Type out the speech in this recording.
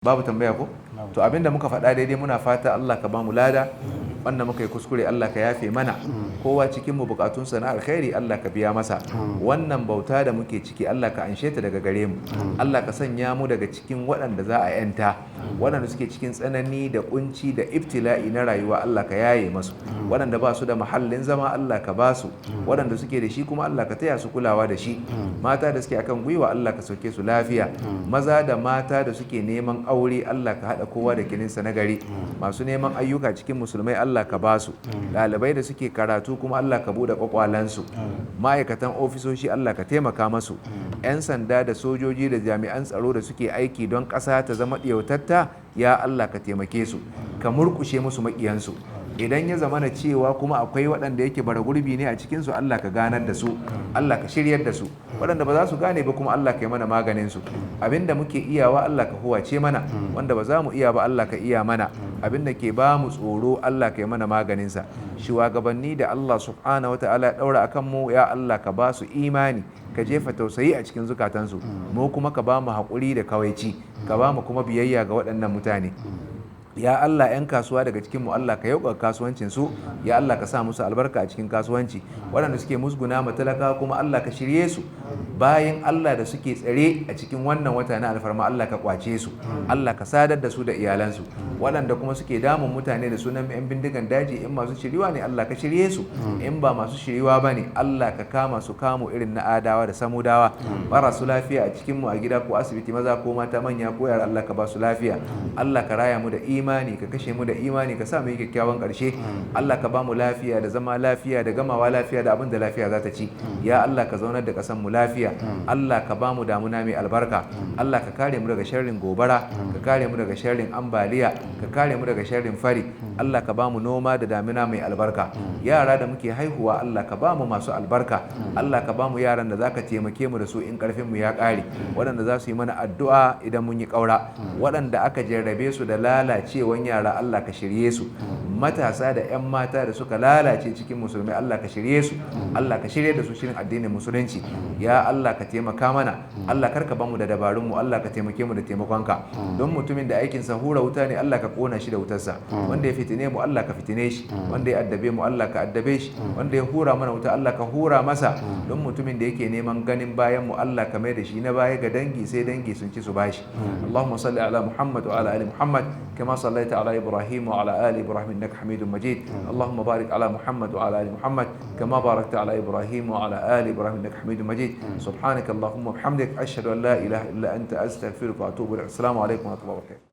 Babu tambaya ko? To, abinda muka faɗa daidai, muna fata Allah ka bamu lada. Wanda muka yi kuskure, Allah ka yafe mana. Kowa cikin mu bukatunsa na alkhairi, Allah ka biya masa. Wannan bauta da muke ciki, Allah ka anshe ta daga gare mu. Allah ka sanya mu daga cikin waɗanda za a yanta. Waɗanda suke cikin tsanani da kunci da ibtila'i na rayuwa, Allah ka yaye masu. Waɗanda ba su da mahallin zama, Allah ka ba su. Waɗanda suke da shi kuma, Allah ka taya su kulawa da shi. Mata da suke akan gwiwa, Allah ka sauke su lafiya. Maza da mata da suke neman aure, Allah ka haɗa kowa da kininsa na gari. Masu neman ayyuka cikin musulmai, Allah ka ba su. Ɗalibai da suke karatu kuma, Allah ka buɗe kwakwalansu. Ma'aikatan ofisoshi, Allah ka taimaka masu. 'Yan sanda da sojoji da jami'an tsaro da suke aiki don ƙasa ta zama ɗiyautatta, ya Allah ka taimake su, ka murƙushe musu maƙiyansu. Idan ya zamana cewa kuma akwai waɗanda yake bara gurbi ne a cikinsu, Allah ka ganar da su, Allah ka shiryar da su. Waɗanda ba za su gane ba kuma, Allah ka yi mana maganin su. Abinda muke iyawa, Allah ka huwace mana. Wanda ba za mu iya ba, Allah ka iya mana. Abinda ke ba mu tsoro, Allah ka yi mana maganinsa. Shugabanni da Allah subhanahu wataala ya ɗaura akan mu, ya Allah ka ba su imani, ka jefa tausayi a cikin zukatansu. Mu kuma ka ba mu haƙuri da kawaici, ka ba mu kuma biyayya ga waɗannan mutane. Ya Allah, 'yan kasuwa daga cikin mu, Allah ka yauka kasuwancin su. Ya Allah, ka sa musu albarka a cikin kasuwanci. Waɗanda suke musguna ma talaka kuma, Allah ka shirye su. Bayan Allah da suke tsare a cikin wannan wata na alfarma, Allah ka kwace su, Allah ka sadar da su da iyalansu. Waɗanda kuma suke damun mutane da sunan 'yan bindigan daji, in masu shiriwa ne, Allah ka shirye su. In ba masu shiriwa ba ne, Allah ka kama su kamo irin na Adawa da Samudawa. Marasu lafiya a cikin mu, a gida ko asibiti, maza ko mata, manya ko yara, Allah ka ba su lafiya. Allah ka raya mu da imani, ka kashe mu da imani, ka sa mu yi kyakkyawan ƙarshe. Allah ka ba mu lafiya da zama lafiya da gamawa lafiya da abin da lafiya za ta ci. Ya Allah, ka zaunar da ƙasar mu lafiya. Allah ka ba mu damuna mai albarka. Allah ka kare mu daga sharrin gobara, ka kare mu daga sharrin ambaliya, ka kare mu daga sharrin fari. Allah ka ba mu noma da damina mai albarka. Yara da muke haihuwa, Allah ka ba mu masu albarka. Allah ka ba mu yaran da zaka taimake mu da su in karfin mu ya ƙare, waɗanda za su yi mana addu'a idan mun yi ƙaura. Waɗanda aka jarrabe su da lalacewan yara, Allah ka shirye su. Matasa da 'yan mata da suka lalace cikin musulmai, Allah ka shirye su, Allah ka shirye da su shirin addinin musulunci. Ya Allah, ka taimaka mana. Allah, karka bamu da dabarun mu, Allah ka taimake mu da taimakonka. Don mutumin da aikinsa hura wuta ne, Allah ka kona shi da wutarsa. Wanda ya fitine mu, Allah ka fitine shi. Wanda ya addabe mu, Allah ka addabe shi. Wanda ya hura mana wuta, Allah ka hura masa. Don mutumin da yake neman ganin bayan mu, Allah ka mai da shi na baya ga dangi, sai dangi sun ci su bashi. اللهم صل على محمد وعلى ال محمد كما صليت على ابراهيم وعلى ال ابراهيم انك حميد مجيد. اللهم بارك على محمد وعلى ال محمد كما باركت على ابراهيم وعلى ال ابراهيم انك حميد مجيد. سبحانك اللهم وبحمدك، اشهد ان لا اله الا انت، استغفرك واتوب اليك. السلام عليكم ورحمه الله وبركاته.